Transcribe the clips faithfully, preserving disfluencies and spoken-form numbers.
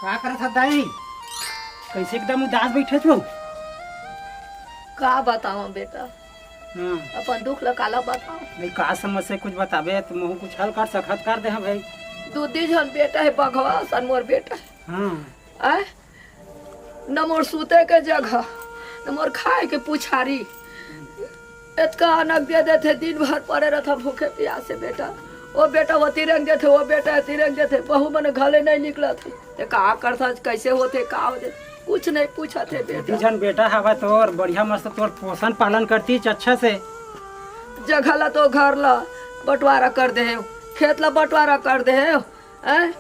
का करत हस दाई? कइसे एकदम उदास बइठे हस? का बतावं बेटा, हाँ। अपन दुख ल काला बतावं। नहीं, का समस्या कुछ बताबे त महूँ कुछ हल कर सकत कर देहूँ भाई। दू दी झन बेटा हे, बघवा असन मोर बेटा हे। हाँ। आय? न मोर सूते के जगह, न मोर खाए के पुछारी। एतका अनक दे देथे, दिन भर पड़े रहिथंव भूखे पियासे बेटा। ओ बेटा ओ तिरेंग देथे, ओ बेटा ए तिरेंग देथे, बहू मन घले नइ निकलत हे। ते का करथस, कइसे होथे, का होथे, कुछ नइ पूछत हे दू बेटा। झन बेटा हवय तोर, बढ़िया मस्त तोर पोषण पालन करतिस अच्छा से। जगह ला तो घर ला बंटवारा कर देहेंव, खेत ला बंटवारा कर देहेंव, हैं?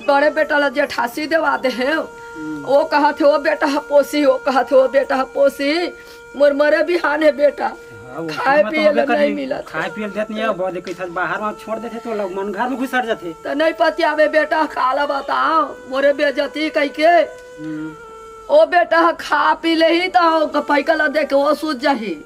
बड़े बेटा ला जेठासी देवा देहेंव। हम्म। ओ कहत हे, ओ बेटा ह पोसी, ओ कहत हे, ओ बेटा ह पोसी। मोर मरे बिहान हे बेटा। हाँ, वो खाए तो पिए होबे ला करही। नइ मिलत हे। खाए पिए ला देत नइ हे, बहुत कइसे बाहर म छोड़ देथे त ओला मन घर म घुसर जाथे। त नइ पतियाबे बेटा, काला बतावं, मोरे बेइज्जती कहिके। हम्म। ओ बेटा ह खा पी लेही त ओ फइका ला देके ओ सूत जाही।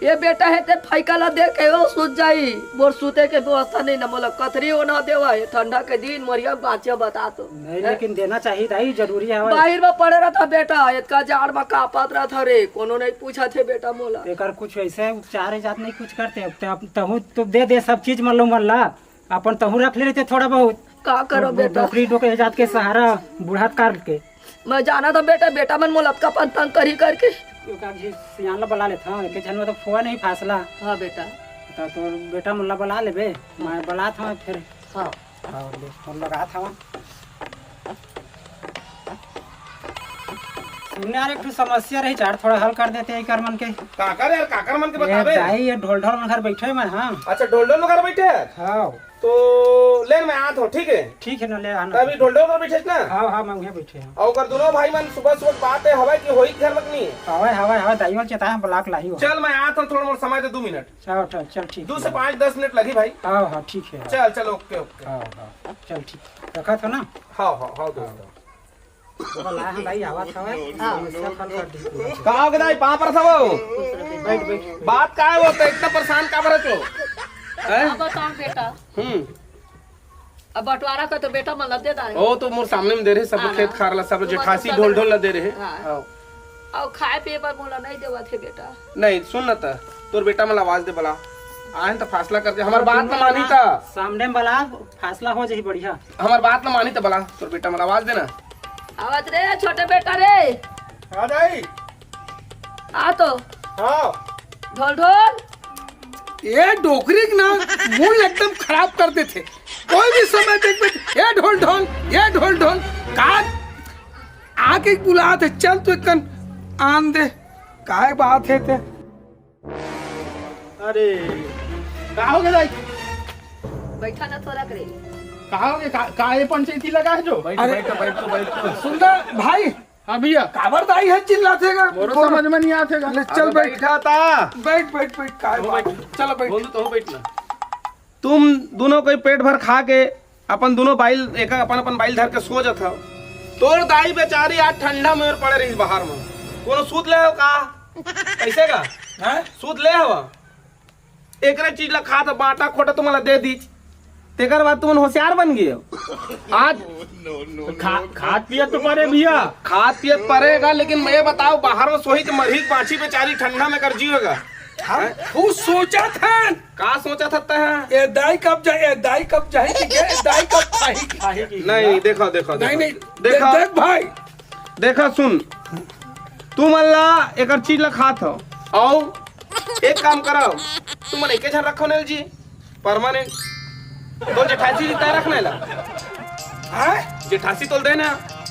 ए बेटा हे ते फइका ला देके ओ सूत जाही। मोर सूते के व्यवस्था नइ न, मोला कथरी ओढ़ा देवय, ए ठंडा के दिन मरिया बाँचे बता तो। नहीं, हैं? लेकिन देना चाहिए दाई, जरूरी हवय। बाहिर म पड़े रहिथंव बेटा, एतका जाड़ म कांपत रहिथंव रे, कोनो नइ पूछत हे बेटा मोला। एकर कुछ ऐसे उपचार हे जात नहीं कुछ करते, अब ते-, अब तहूँ तो दे दे सब चीज मन ला, अपन तहूँ रख ले रहिते थोड़ा बहुत। का करो वो बेटा? डोकरी डोकरी जात के सहारा बुढ़ात काल के। मैं जानत हंव बेटा, बेटा मन मोला अतका पन तंग करही करके। ओकर जी सियान ला बला लेथंव, एके झन में तो फोन नहीं फासला। हाँ बेटा। त तोर बेटा मन ला बला लेबे, मैं बलात हंव फिर। हाँ। हाँ, ले, फोन लगात हंव। सुन यार, एक ठो समस्या रही, चार थोड़ा हल कर देते एकर मन के। काकर यार, काकर मन के ये बताबे? दाई, ये ढोल ढोल मन घर बइठे मैं, हाँ। अच्छा, ढोल ढोल घर बइठे हे? हाँ। तो ले, मैं आत हंव, ठीक हे? ठीक हे ना, ले आना। त अभी ढोल ढोल घर बइठे हस ना? हाँ, हाँ, मैं उहें बइठे हंव। अउ ओकर दूनों भाई मन सुबह सुबह बात हे, हवय कि होही घर म कि नहीं? हवय, हवय, हवय, दाई मन चेताए हंव, बला के लाही हो। चल, मैं आत हंव, थोड़ा मोर समय दे, दू मिनट। चल, चल, चल, ठीक दू हे। से पाँच, दस मिनट लगही भाई। हाँ, हाँ, ठीक हे। चल, चल, ओके, ओके। हाँ, हाँ, चल, ठीक। रखत हंव ना? हाँ, हाँ, हाँ, दोस्त। बला, हाँ, दाई, आवत हवय। हाँ। समस्या हल कर दी। का हो गे दाई, पाँव परत हवव? बइठ, बइठ। बात का हे वो, त इतना परेशान काबर हस? हैं? अब बताओ बेटा। हम्म। अब बंटवारा का तो बेटा मन ला दे दाए। ओ तो मोर सामने में दे रहे सब, हाँ खेत ना। खार ला सब, जेठासी ढोल ढोल ला दे रहे। हाँ। हाँ। अउ खाए पिए बर मोला नइ देवत हे बेटा। नहीं, सुन न त, तोर बेटा मन ला आवाज दे बला। आए त फासला करके, हमर बात न मानही त। सामने में बला, फासला हो जाही बढ़िया। हमर बात न मानही त बला, तोर बेटा मन ला आवाज दे ना। आवत रे छोटे बेटा रे। आ दाई। आ तो। हाँ। ढोल ढोल। ए डोकरी के ना मूड एकदम खराब कर देथे। कोई भी समय देखबे, ए ढोल ढोल, ए ढोल ढोल। का आके बुलात हे, चल तो एकन आन दे। काय बात हे ते? अरे, का हो गे दाई? बइठा ना थोड़ा करे। का हो गे? का, का ये पंचायती लगा हे जो? बइठ, अरे, बइठ, बइठ, बइठ। सुन ना भाई। हाँ भइया। काबर दाई हे चिल्लाथे गा? मोरो समझ में नइ आथे गा। ले, चल अरे बइठ। बइठा ता। बइठ, बइठ, बइठ, काय बात हे? चल बइठ। बोलू तो बइठ ना। तुम दूनों कोई पेट भर खा के अपन दूनों बाइल, एक अपन अपन बाइल धर के सो जात हव। तोर दाई बेचारी आज ठंडा में पड़े रहिस बाहर में। कोनो सूत ले हव का? कइसे गा? हैं? सूत ले हव? एकरे चीज ला खात हव, बांटा खोटा तुमन ला दे दीच। तेकर बाद तुमन होशियार बन गे हव। आज खा-, खात पियत तो परे भइया। खात पियत परे गा, लेकिन मैं बतावं, बाहर में सोही त मरही बांची बेचारी, ठंडा में कर जीव हे गा। हम खुद सोचत हन। का सोचत हस तैं? ए दाई कब जाही, ए दाई कब जाही, ठीक हे, ए दाई कब खाही। खाही की नहीं, देखव, देखव, नहीं, देखव। नहीं, देखव। देख, देख भाई। देखव, सुन, तुमन ला एकर चीज ला खात हव, अउ एक काम करव, तुमन एके झन रखव नेल जी, permanent। तोर जेठासी जी तैं रख ना एला। हैं? जेठासी तोल दे ना,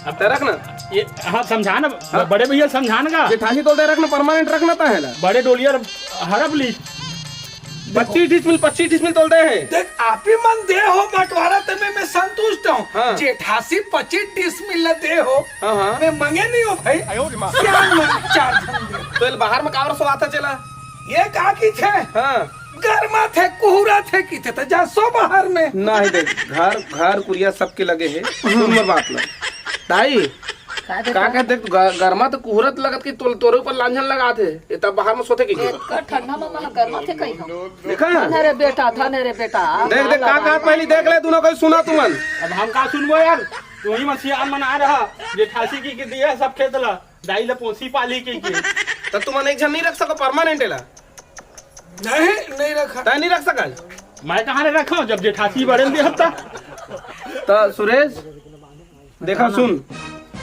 अब तैं रख ना। ये, हाँ, समझा ना, हाँ? बड़े भइया समझा ना का? जेठासी तोल दे रख ना, permanent रख ना तैं एला। बड़े डोलिया हड़प ली। पच्चीस डिसमिल, पच्चीस डिसमिल तोल दे हे। देख, आप ही मन दे हो बंटवारा, ते में मैं संतुष्ट हूँ। हाँ। जेठासी पच्चीस डिसमिल ला दे हो, हाँ, हाँ। मैं मंगे नहीं हूँ भाई। आयो रे माँ। सियान मन चार झन दे। तो एला बाहर में काबर सोवाथस एला? ये का कहिथे? हाँ। गरमाथे, कुहराथे कहिथे, त जा सो बाहर में। नहीं देख, घर, घर कुरिया सबके लगे हे। सुन मोर बात ला। दाई, का देख का? का देख, तू ग-, गरमा तो कुहरत लगत कि तोल-, तोरे ऊपर लांझन लगात हे। ये तब बाहर में सोथे कि एतका ठंडा में मन गरमाथे कहीं हम। देखा? धन रे बेटा, धन रे बेटा। देख, देख, का, का पहली देख ले, दूनों कोई सुना तुमन। अब हम का सुनबो यार? तुही मन सियान मन आय रहा, जेठासी कहिके दिया सब खेत ला, दाई ला पोसी पाली कहिके। त तुमन एक झन नहीं रख सको परमानेंट एला? नहीं, नहीं रखा। तै नहीं रख सका? मैं कहाँ ले रखा हूँ, जब जेठासी बड़े दे हफ्ता। त सुरेश, देखा सुन,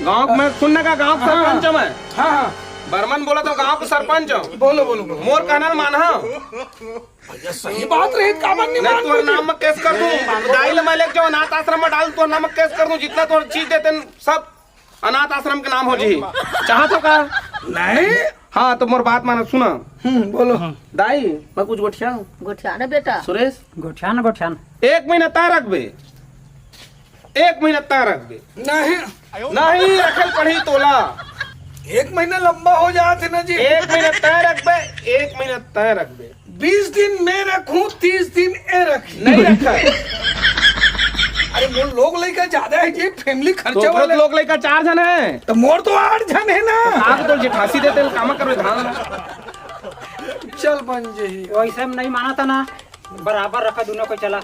गांव में सुन ना का, गांव के सरपंच हूँ मैं। हाँ, हाँ। बर्मन बोला तो गांव के सरपंच हूँ। बोलो, बोलो, बोलो। मोर कहना मानहा। भैया, सही बात रही, काबर नहीं नहीं, मानते तोर जी? नाम में केस कर दूं। दाई ला मैं लेके जाऊं, अनाथ आश्रम में डाल, तोर नाम में केस कर दूं। जितना तोर चीज देते न, सब अनाथ आश्रम के नाम हो जी। चाहत हो का? नहीं। हाँ, तो मोर बात मानो, सुना। हम्म, बोलो। दाई, मैं कुछ गोठिया। गोठिया ना बेटा। सुरेश, गोठिया ना, गोठिया ना। एक महीना तय रखबे, एक महीना तय रखबे। नहीं। नहीं रखल पड़ी तोला। एक महीना लंबा हो जात है ना जी। एक महीना तय रखबे, एक महीना तय रखबे। बीस दिन मैं रखूं, तीस दिन ए रखी। नहीं रखा। अरे, मोर लोग लइका ज्यादा है जी, फैमिली तो खर्चा वाला। लोग लइका चार झन है। तो मोर तो आठ झन है ना। आग तो जेठासी देते, कामा करबे धान। चल बन जही। वैसे हम नहीं माना था ना, बराबर रखा दोनों को, चला।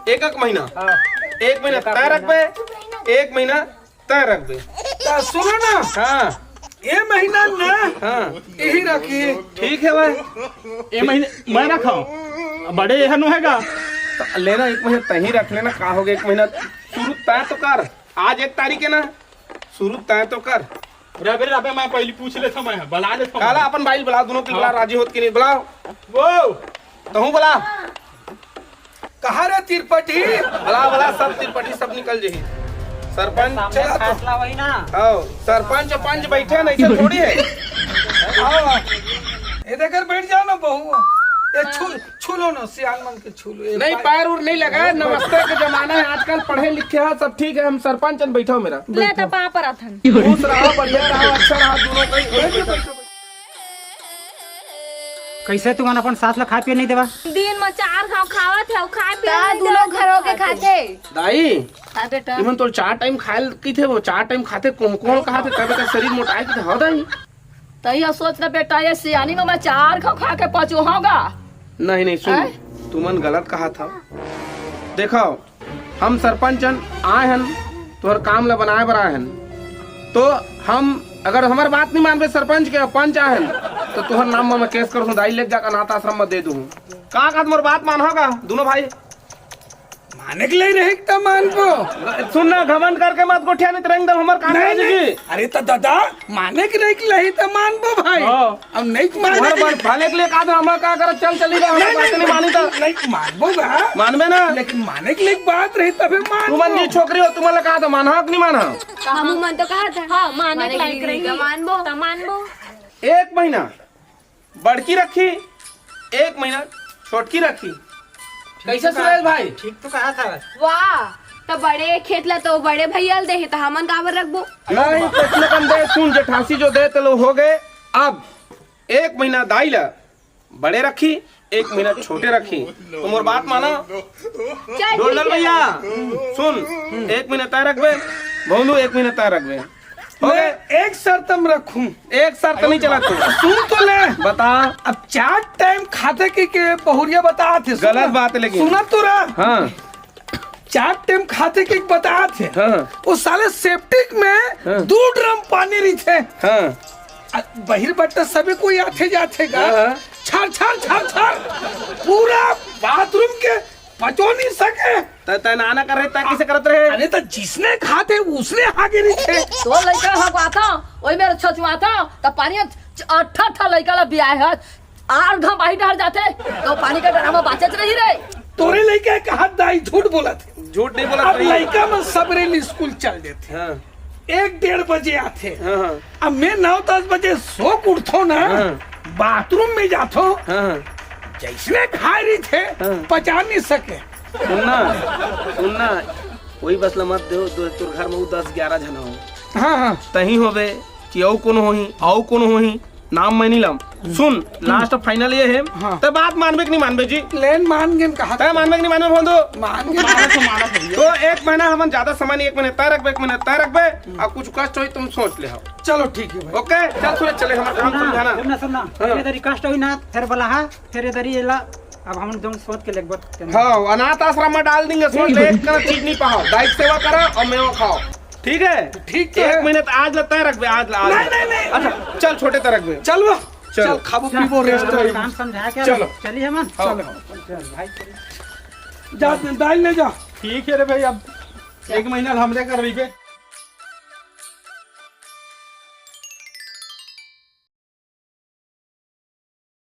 एक एक महीना। हाँ। एक महीना एक एक तय महीना। रखबे, एक महीना तय रखबे। त सुनो ना। हाँ। ए महीना ना। हाँ। यही रखी। ठीक है भाई। ए महीने मैं रखा हूँ। बड़े यह नो हैगा। त लेना एक महीना तही रख लेना, का हो गया एक महीना? शुरू तय तो कर। आज एक तारीख है ना, शुरू तय तो कर। रबे, रबे, मैं पहली पूछ लेता हूँ, मैं बुला लेता हूँ। काला अपन भाई बुला, दोनों की हाँ। बुला, राजी होत कि नहीं? बुलाओ। वो। तहूँ बुला। कहाँ रे तिरपटी? बुला, बुला, सब तिरपटी सब निकल जही। सरपंच सामने चला तो। फैसला वही ना। आओ, सरपंच पंच बैठे हैं, ऐसे थोड़ी है। आओ, ये देकर बैठ जाओ ना बहू। ये छू, छू लो ना, सियान मन के छू लो। ये नहीं, पैर उर नहीं लगा, नमस्ते के जमाना है आजकल, पढ़े लिखे हैं, सब ठीक है, हम सरपंच हैं, बैठो मेरा। ले त पाँव परत हन। खुश रहो, बढ़िया रहो, अच्छा रहो, दोनों कहीं। बैठो, बैठो, बैठो। कैसे तुमन अपन सास ला खाए पिए नहीं देवा? दिन में चार घाव खावत है, खाए पिए ता नहीं दोनों देवत घरों के खाते। खाते। दाई, हाँ बेटा। इमन तो चार टाइम खाए ल कहिथे, वो चार टाइम खाते, कौन कौन खाते, तब एकर शरीर मोटाए कहिथे, हाँ दाई? तैया सोच ना बेटा, ये सियानी में मैं चार घाव खा के पचो होगा। नहीं, नहीं, सुन, हैं? तुमन गलत कहा था। देखो, हम सरपंच हन, आए हन, तोहर काम ला बनाए बर आए हन। तो हम, अगर हमर बात नहीं मानबे सरपंच के, पंच आए हन, तो तोहर नाम में मैं केस कर दूं, दाई लेके जाकर अनाथ आश्रम में दे दूं। का कहत मोर बात मानहोगा दोनों भाई? माने के लई रही त मानबो। सुन ना, घमंड करके मत गोठिया, नहीं त रेंग दम हमर कान नहीं, में नहीं। जी। अरे त दादा, माने के रही के लही त मानबो भाई। हाँ। अब नहीं माने तुम्हारे के बल-, भले के लिए कहा था, हम का कर चल चली गए, हम नहीं, बात नहीं, नहीं मानी तो। नहीं, मानबो बा। मानबे ना? लेकिन माने के लिए बात रही तबे मानबो। तुमन जी छोकरी हो, तुमन ला कहा था, मानहा कि नहीं मानहा? हमू मन तो कहा था। हाँ, माने के लायक रही। मानबो। त मानबो। एक महीना बड़की रखी, एक महीना छोटकी रखी। कैसे सुरेश भाई? ठीक तो कहा था। वाह, त बड़े खेत ला तो बड़े भैया ल देहे, त हमन काबर रखबो? नहीं, कुछ न कम दे, सुन, जेठासी जो दे, त लो हो गए। अब एक महीना दाई ला बड़े रखी, एक महीना छोटे रखी। तुम और बात माना। चल, डोलल ठीक है। भैया, सुन, एक महीना तय रखबे, भौंदू एक महीना तय रखबे। हो मैं गए? एक शर्त हम रखूं। एक शर्त नहीं चला तू। सुन तो ले। बता। अब चार टाइम खाते के, के बहुरिया बता थे। गलत बात है लेकिन। सुना तो रहा। हाँ। चार टाइम खाते के बता थे। हाँ। वो साले सेप्टिक में हाँ। दो ड्रम पानी रही थे। हाँ। आ, बहिर बट्टा सभी कोई आथे जाथे गा। हाँ, हाँ। छार, छार, छार, छार। पूरा बाथरूम के पचो नहीं सके। त, त नाना कर रहे, त किसे करत रहे? अरे त जिसने खाते उसने हागे रही थे। तो लइका हगवाता, ओई मेर छचवाता, त पानी अट्ठा अट्ठा लइका ला बियाए है। आर घम बाही डहर जाथे, तो पानी के डर हम बाचेच रही रे। तोरे लइका कहा दाई झूठ बोलत हे। झूठ नहीं बोलत अब भाई। लइका मन सबरे स्कूल चल देथे। हाँ। एक डेढ़ बजे आथे। हाँ, हाँ। अब मैं नौ दस बजे सो के उठथों ना, हाँ। बाथरूम में जाथों, हाँ, हाँ। जैसने खाए रही थे, हाँ। पचा नहीं सके। सुनना, सुनना, वही बस ला मत दो, दो, तोर घर में वो दस ग्यारह झन हो। हाँ, हाँ। तही होबे कि अउ कोनो होही, अउ कोनो होही, नाम मैं नहीं लाम। सुन, लास्ट फाइनल ये है, हाँ। त बात मानबे कि नहीं मानबे जी? लेन मान गेन कहा। तय मानबे कि नहीं मानबे, बोल दो। मान गेन। मानत हो, मानत हो। तो एक महीना हमन ज्यादा समय नहीं, एक महीना तय रखबे, एक महीना तय रखबे, और कुछ कष्ट होई तुम सोच ले हो। चलो ठीक है भाई। ओके, चल सुरेश, चले, हमारा काम सुन ना, समझाना। सुन ना, सुन ना। हाँ। ये इधर कष्ट होई ना, फिर बोला है, फिर इधर ये ला, अब हम तुम सोच के लेके बात करना। हाँ, अनाथ आश्रम में डाल देंगे, सोच ले, एक कना चीज नहीं पाओ, दाई की सेवा करा और मेवा खाओ। ठीक है? ठीक तो एक है। महीना तो आज ला तय रखबे, आज ला, आज नहीं, ला। नहीं, नहीं। अच्छा, चल, छोटे तय रखबे। चल वो। चलो। चल, खाबो पीबो, रेस्ट करो। काम समझा के चलो। चलिए हमन। हाँ। चलो। चल भाई। जा, दाल ले जा। ठीक है रे भाई, अब एक महीना हमरे कर रहिबे।